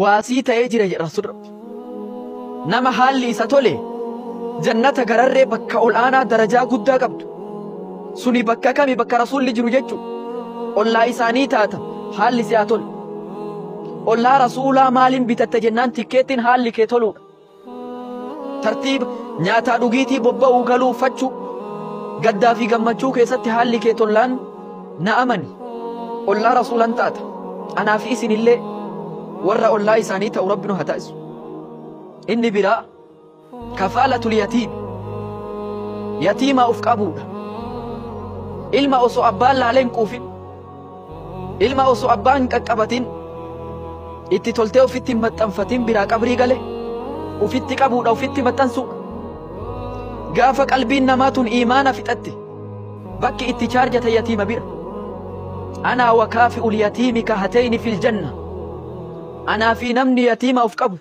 Waasii ta'ee jira jedha Rasuulli Rabbi. Nama haalli isa tole jannata gararree bakka ol aanaa darajaa guddaa qabdu. Suni bakka kami bakka Rasuulli jiru jechuudha. Ollaa isaanii taata haalli si haa tolu. Ollaa Rasuulaa maaliin bitatte jennaan tikkeettiin haalli kee toluudha. Tartiiba nyaataa dhugiitii bobba'uu galuu uffachuu gaddaa fi gammachuu keessatti haalli kee tollaan na amani. Ollaa Rasuulan taata. Anaa fi isinillee warra ollaa isaanii ta'u Rabbi nu haa taasisu. Inni biraa kafaalatul yatiim. Yatiima of qabuudha. Ilma osoo abbaan laalee hin quufin, ilma osoo abbaan hin qaqqabatin, itti toltee ofitti hin maxxanfatin biraa qabrii gale ofitti qabuudha, ofitti maxxansuudha. Gaafa qalbiin namaa tun iimaana fixatte bakki itti chaarjata yatiima bira. Anaa wa kaafi'ul yatiimi kahatayni fil janna. Anaa fi namni yatiima of qabu,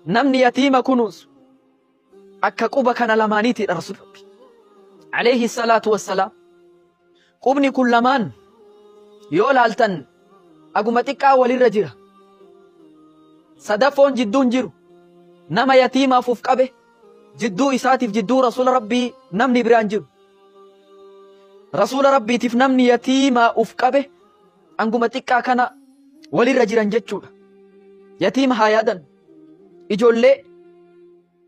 namni yatiima kunuunsu akka quba kana lamaaniitiidha Rasuul Rabbi. Alayhi salaatu wassalaam. Qubni kun lamaan yoo laaltan aguma xiqqaa walirra jira. Sadafoon jidduun jiru nama yatiimaaf of qabe jidduu isaatiif jidduu Rasuula Rabbii namni biraan jiru. Rasuula Rabbiitiif namni yatiimaa of qabe anguma xiqqaa kana walirra jiran jechuudha. Yatiima haa yaadan. Ijoollee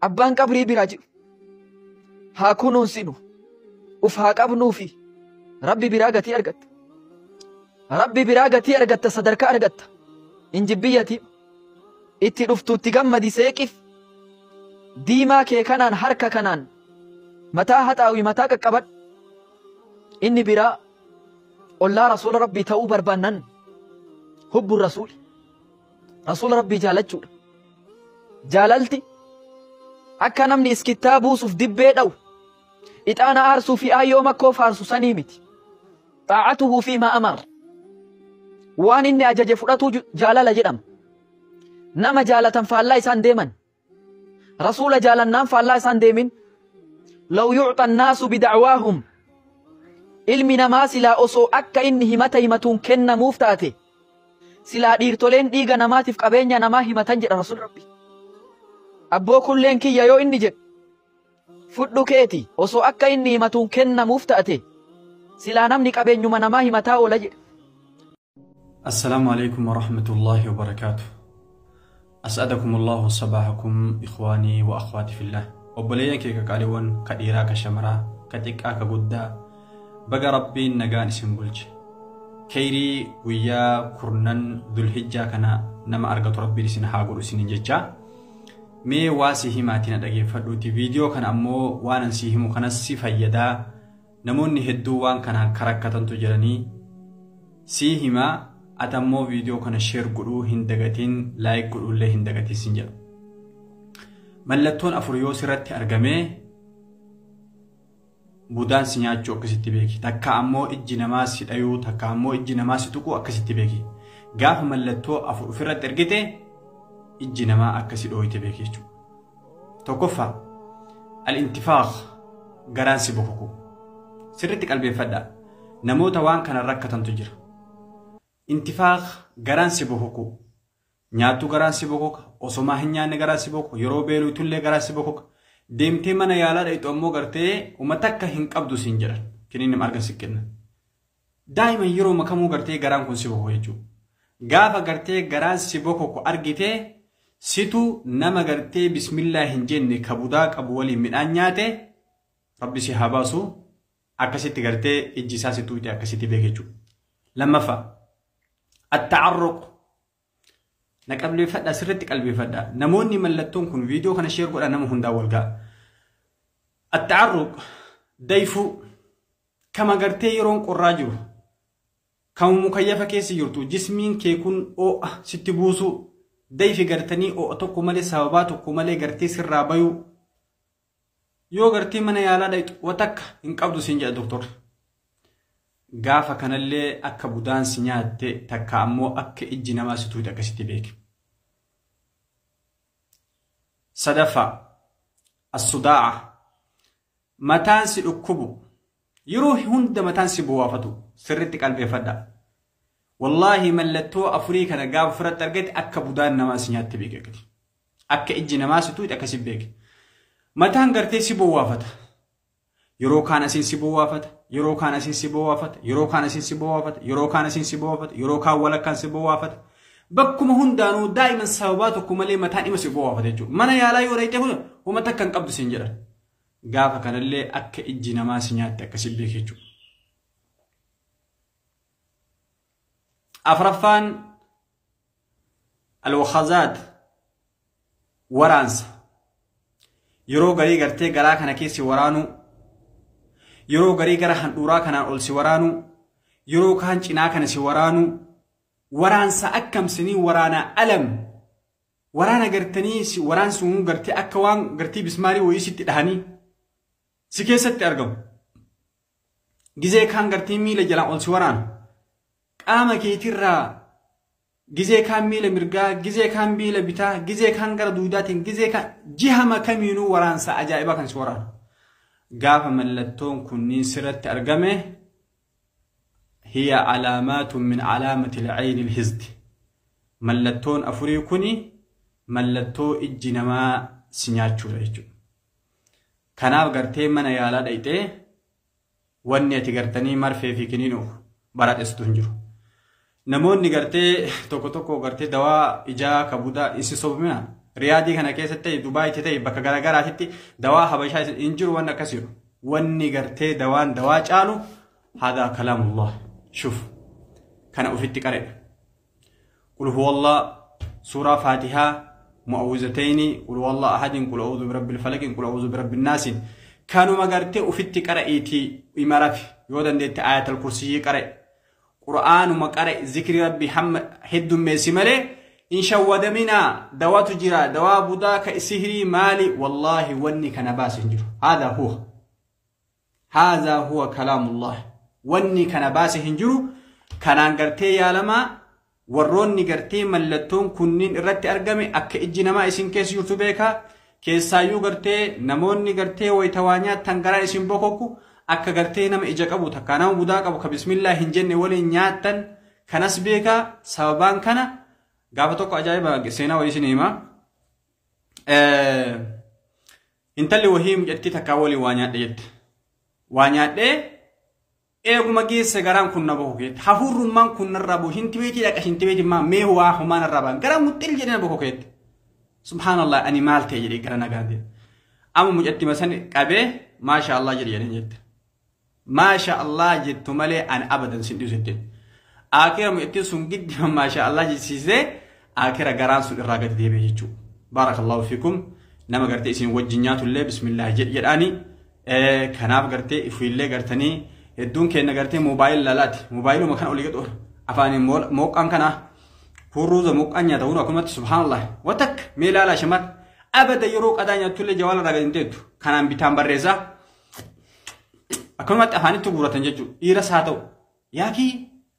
abbaan qabrii biraa jiru. Haa kunuunsinu. Uf haa qabnuufi. Rabbi biraa gatii argatta. Rabbi biraa gatii argatta, sadarkaa argatta. Hin jibbii yatiima. Itti dhuftuutti gammadi seeqif. Diimaa kee kanaan harka kanaan mataa haxaawi mataa qaqqabadhu. Inni biraa ollaa Rasuula Rabbii ta'uu barbaannan hubbu Rasuuli. Rasuula Rabbii jaalachuudha. Jaalalti akka namni iskittaa buusuuf dibbee dha'u, ixaana aarsuu fi aayyoo makkoo faarsu sanii miti. Xaa'atuhu fi maa amar. Waan inni ajaje fudhatuu jaalala jedhama. Nama jaalatan faallaa isaan deeman. Rasuula jaalannaan faallaa isaan deemin. Law yu'xa annaasu bida'waahum. Ilmi namaa silaa osoo akka inni himata himatuun kennamuuf taate silaa dhiirtoleen dhiiga namaatiif qabeenya namaa himatan jedha Rasuul Rabbi. Abboo kulleen kiyya yoo inni jedhu fudhu keeti osoo akka inni himatuun kennamuuf taate silaa namni qabeenyuma namaa himataa oola jedha. السلام عليكم ورحمة الله وبركاته. أسعدكم الله صباحكم إخواني وأخواتي في الله. Obboleeyyan kee qaqaaliiwwan ka dhiiraa, ka shamaraa, ka xiqqaa, ka guddaa, baga Rabbiin nagaan isin bulche. Keyrii guyyaa 10 Dhulhijjaa kana nama argatu Rabbiin isin haa godhu isinin jecha. Mee waa si himaatiin na dhageeffadhuuti. Viidiyoo kana ammoo waan an si himu kanas si fayyadaa. Namoonni hedduu waan kanaan karakkatantu jiranii si himaa, ati ammoo viidiyoo kana share godhuu hin dagatiin, like godhuullee hin dagatiin sin jedha. Mallattoon afur yoo sirratti argamee budaan si nyaachuu akkasitti beeki. Takka ammoo ijji namaa si dhayuu, takka ammoo ijji namaa si tuquu akkasitti beeki. Gaafa mallattoo afur ofirratti argite ijji namaa akkasi dhooyite beeki jechuudha. Tokkoffaa, al-intifaaq, garaan si bokoku. Sirriitti qalbeeffadhaa. Namoota waan kana rakkatantu jira. Intifaaq, garaan si bokoku. Nyaattu garaan si bokoka, osomaa hin nyaanne garaan si bokoka, yeroo beelutullee garaan si bokoka. Deemtee mana yaalaa dhaqxu ammoo gartee uummata akka hin qabdu siin jedhan. Kiniin argan si kenna. Daa'ima yeroo makamuu gartee garaan kun si bokoka jechuudha. Gaafa gartee garaan si bokoku argitee situ nama gartee bismillaa hin jenne ka budaa qabu waliin midhaan nyaate, Rabbi si haa baasu, akkasitti gartee ijji isaa si tuute akkasitti beeke jechuudha. Lammaffaa, at-ta'arruq. Na qalbeeffadhaa, sirriitti qalbeeffadhaa. Namoonni mallattoon kun viidiyoo kana share godhaa, nama hundaa wal ga'a. At-ta'arruq, dayfuu, kama gartee yeroon qorraa jiru, kama mukayyafa keessa jirtu jismiin kee kun oo'a sitti buusu, dayfi gartanii oo'a tokko malee, sababaa tokko malee gartee sirraa bayuu, yoo gartee mana yaalaa dhaqxu watakka hin qabdu siin jedha doktorri. Gaafa kanallee akka budaan si nyaatte, takka ammoo akka ijji namaa si tuute akkasitti beeki. Sadaffaa, as-sudaa'a, mataan si dhukkubu, yeroo hunda mataan si bu'aafatu, sirriitti qalbeeffadha. Wallaahi mallattoo afurii kana gaafa ofirratti argate akka budaan namaa si nyaatte beekati. Akka ijji namaa si tuuti akkasi beeke. Mataan gartee si bowwaafata. Yeroo kaan asiin si bowwaafata. Yeroo kaan asiin si bowwaafata. Yeroo kaan asiin si bowwaafata. Yeroo kaan asiin si bowwaafata. Yeroo kaan walakkaan si bowwaafata. Bakkuma hundaanuu daa'iman sababaa tokko malee mataan dhima si bowwaafata jechuudha. Mana yaalaa yoo dhayite kun uummata akka hin qabdu siin jedhan. Gaafa kanallee akka ijji namaa si nyaatte akkasi beeke jechuudha. Afraffaan alwakhazaat waraansa. Yeroo garii gartee garaa kana keessi waraanuu, yeroo garii gara handhuuraa kanaan ol si waraanuu, yeroo kaan cinaa kana si waraanuu, waraansa akkamsinii waraana alam waraana gartanii si waraansi gartee akka waan gartii bismaarii wayii sitti dhahanii si keessatti argamu. Gizee kaan gartee miila jalaan ol si waraanu. Qaama keetirraa gizee kaan miila mirgaa, gizee kaan miila bitaa, gizee kaan gara duudaatiin, gizee kaan jiha kamiinuu waraansa ajaa'ibaa kan si waraanu. Gaafa mallattoon kunniin sirratti argame hiya alaamaatun min alaamati alcayni alhizdi. Mallattoon afurii kuni mallattoo ijji namaa si nyaachuudha jechuudha. Kanaaf gartee mana yaalaa dhayxee wanni ati gartanii marfee fi kiniinuuf baradheessitu hin jiru. Namoonni gartee tokko tokko gartee dawaa ijaa kabudaa isi sobmina Riyaadii kana keessatti ta'e Dubaayitti ta'e bakka garaagaraatitti dawaa Habashaa hin jiru wanni akkas jiru. Wanni gartee dawaan dawaa caalu haadha kalaamullah shuf kana ofitti qareedha. Qul huwallah suuraa Faatihaa mu'awwizatayni qul huwallah ahadin qul a'uudhu birabbil falaqin qul a'uudhu birabbin naasin kanuma gartee ofitti qara'iitii imarafi yoo dandeette aayatal kursiyyii qara'e. Qur'aanuma qara'e zikri rabbi hamma heddummeessi malee in shawwadamina dawaatu jira dawaa budaa ka sihrii maali wallaahi wanni kana baase hin jiru. Haadha huwa kalaamullah wanni kana baase hin jiru. Kanaan gartee yaalamaa warroonni gartee mallattoon kunniin irratti argame akka ijji namaa isin keessa jirtu beekaa. Keessaayyuu gartee namoonni gartee wayita waa nyaattan garaa isin bokokku akka gartee nama ija qabu takka nama budaa qabu ka bismillah hin jenne waliin nyaattan kanas beekaa. Sababaan kana gaafa tokko ajaa'iba seenaa wayii isin hima. Intalli wahii mucattii takkaa waliin waa nyaadhe jette. Waa nyaadhee eeguma geesse garaan kun na boku keette. Hafuurrummaan kun narraa bu'u hintibeetii dhaqa hintibeetii maa mee waa homaa narraa ba'an garaan muxxil jedhee na boku keette. Subhaanallah ani maal ta'e jedhee gara nagaan jedhe. Amma mucattii masan qabee maasha Allah jedhe jedheen jette. Maasha Allah jettu malee ani abadan sin dhiisu jetteen. Akira mucattiin sun giddi maasha Allah jechisiisee akira garaan sun irraa gadi deebi'e jechuudha. Baarakallahu fiikum nama gartee isin wajjin nyaatullee bismillah jedhaani. Kanaaf gartee ifuillee gartanii hedduun keenya gartee moobaayil laalaati. Moobaayiluma kana olii gad afaaniin mooqqaan kana hurruuza mooqqaan nyaata hunda akkumatti subhaanallah. Watak mee ilaalaa shamar abada yeroo qadaa nyaatullee jawaala irraa gadi hin teettu. Kanaan bitaan barreessaa. Akkanumatti afaanitti guuratan jechuudha. Dhiiras haa ta'u. Yaakii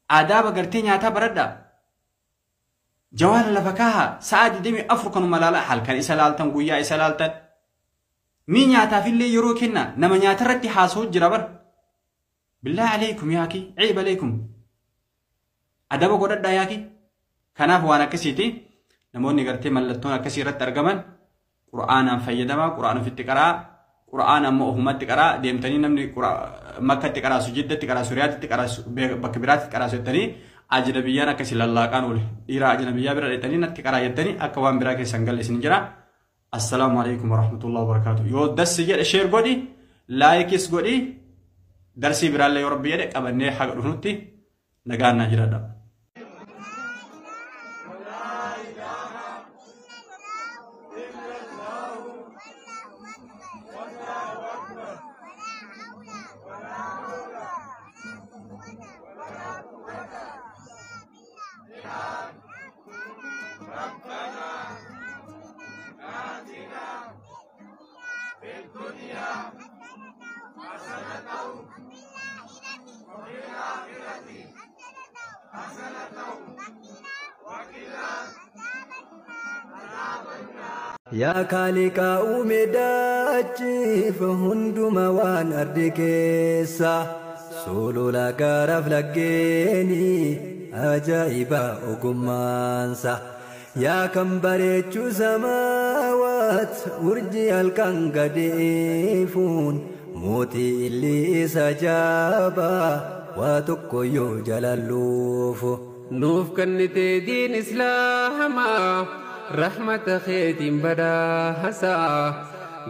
aadaaba gartee nyaataa baradhaa. Jawaala lafa kaahaa sa'a 24 kanuma laalaa halkan isa laaltan guyyaa isa laaltan. Mii nyaataafillee yeroo kenna nama nyaatarratti haasa'u jira bara. Billaa aleekum yaakii ciib aleekum. Adaba godhadhaa yaakii. Kanaaf waan akkasiiti namoonni gartee mallattoon akkasii irratti argaman Qur'aanaan fayyadamaa Qur'aan ofitti qaraa Qur'aan ammoo ofumatti qaraa deemtanii namni Makkatti qaraasu Jiddatti qaraasu Riyaaditti qaraasu bakka biraatti qaraasu jettanii ajnabiyyaan akkasii lallaaqaan oole dhiira ajnabiyyaa bira dheettanii natti qaraa jettanii akka waan biraa keessan galle isin jira. Assalaamu alaikum warahmatullahi wabarakatuh. Yoo dassi jedhe sheer godhi laayikis godhi darsii biraallee yoo rabbi jedhe qabannee haga dhufnutti nagaan naa jiraadha. Yaa Kaaliqaa uume daachiif hunduma waan ardi keessa sulula gaaraaf laggeeni Ajaa'iba ogummaansa. Yaa kan bareechuu samaawaat urjii halkan gadeefuun mootii illee isa jaabaa waa tokko yoo jalalluufu. Nuuf kennitee diin islaamaa rahmata keetiin badhaasaa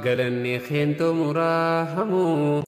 galanni keentoo muraahamu.